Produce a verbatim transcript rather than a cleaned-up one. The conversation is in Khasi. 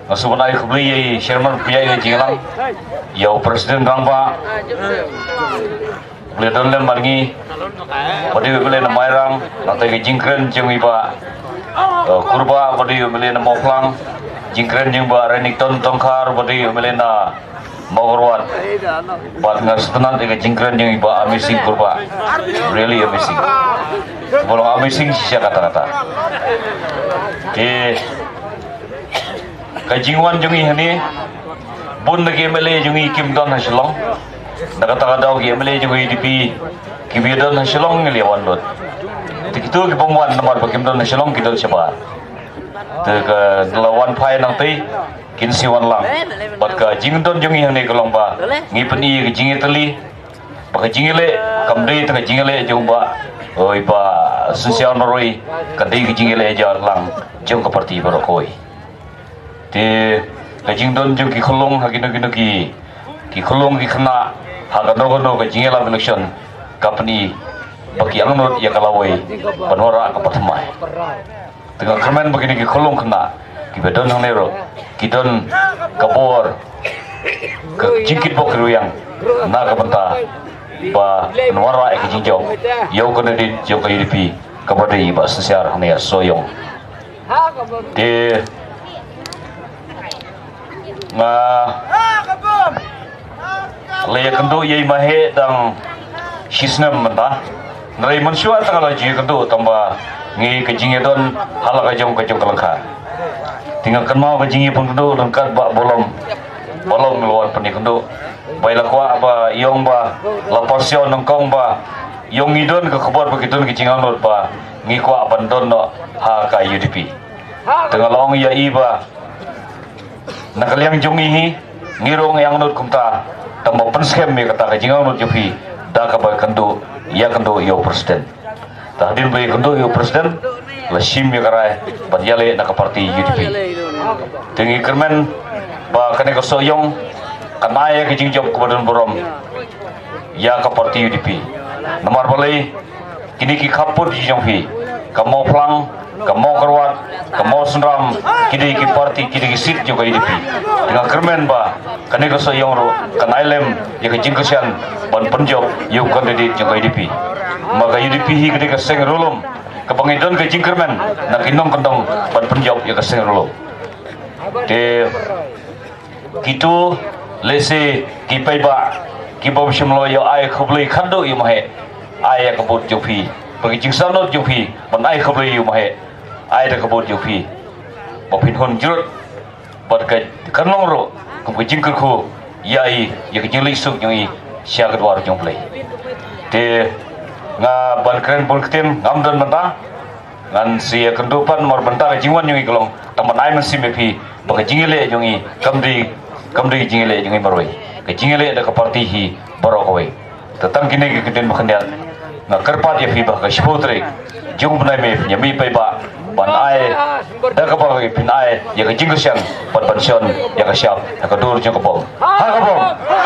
Nga sngewbha ai khublei ïa i chairman pynïaid ka jingïalang, ïa u president rangbah, u la don lem mar ngi, ba dei u M L A na Mairang, nangta ka jingkren jong i Bah, eh, Kurbah, ba dei u M L A na Mawphlang, jingkren jong i Bah Renikton Tongkhar, ba dei u M L A na Mawkyrwat. Bad nga sngewtynnat ïa ka jingkren jong i Bah Amazing Kurbah. Really amazing. Ba long amazing shisha katta katta. Te ka jingwan jong i hangne, bun na ki M L A jong i kim don ha Shillong. Na kata ka daw ki M L A jong i U D P kiba don ha Shillong ngi la wan lut. Te kito ki bym wan namar ba kim don ha Shillong, ki don shabar. Te ka la wan phai nangtei, kin sa wan lang. Bad ka jingdon jong i hangne ka long ba ngi pyni ka jingïatylli, ba ka jingïaleh kam dei tang ka jingïaleh jong Bah, oi, Bah Sniawbhalang marwei, ka dei ka jingïaleh jong lang jong ka party baroh kawei. Te ka jingdon jong ki khyllung ha kino kino ki, ki khyllung ki khynnah ha kano kano ka jingïalap election, ka pyni ba ki angnud ïa ka lawei ban wanrah ka pathmai. Te nga kyrmen ba kine ki khyllung khynnah kiba don hangne ruh ki don ka bor, ka jingkitbok ki rwiang na ka bynta ban wanrah ïa ka jingjop ïa u candidate jong ka U D P, kaba dei i Bah Sniawbhalang hangne ha Sohiong. Te nga la ïakynduh ïa i Maheh tang shisnem mynta. Hynrei mynshuwa tang la ju ïakynduh tang ba ngi ka jingïadon ha la ka jong ka jong ka lyngkha. Te nga kynmaw ka jingïapynkynduh ryngkat Bah Bulom. Bulom la wan pynïakynduh. Ba i la kwah ba i ong ba la pyrshah nyngkong ba i ong ngi don ka khubor ba ki don ka jingangnud ba ngi kwah ban don noh ha ka U D P. Te nga la ong ïa i ba na ka liang jong ngi hi, ngi ruh ngi angnud kumta, tang ba pynskhem ïa kata ka jingangnud jong phi da kaba kynduh, ïakynduh ïa u president. Te hadien ba ïakynduh ïa u president, la shim ïa ka rai ban ïaleh na ka party U D P. Te ngi kyrmen ba kane ka Sohiong kan ai ïa ka jingjop kaba don burom ïa ka party U D P. Namar balei, kine ki khappud jong phi, ka Mawphlang, ka Mawkyrwat, ka Mawsynram, ki dei ki party, ki dei ki seat jong ka U D P. Te nga kyrmen ba kane ka Sohiong ruh kan ai lem ïa ka jingkyrshan ban pynjop ïa u candidate jong ka U D P. Ma ka U D P hi ka dei ka seng riewlum kaba ngi don ka jingkyrmen na ki nongkyndong ban pynjop ïa ka seng riewlum. Te kito, lehse ki paidbah kiba bym shym la ïoh ai khublei khadduh ïa u Maheh, ai ïa ka vote jong phi. Ba ka jingsangnud jong phi ban ai khublei ïa u Maheh, ai da ka vote jong phi. Ba phin hun jrut bad ka kan long ruh kum ka jingkyrkhu ïa i, ïa ka jingleit suk jong i sha ka dwar jong U Blei. Te nga ban kren bun ktien ngam don mynta. Ngan sa ïakynduh pat namar mynta ka jingwan jong i ka long tang ban ai mynsiem ïa phi ba ka jingïaleh jong i kam dei, kam dei ka jingïaleh jong i marwei. Ka jingïaleh da ka party hi baroh kawei. Te tang kine ki ktien ba khyndiat, nga kyrpad ïa phi ba ka shiphew tarik jong u bnai May phin ïa mih paidbah ban ai da kaba phin ai ïa ka jingkyrshan bad ban shon ïa ka shap ha ka dur jong ka bom. Ha ka bom.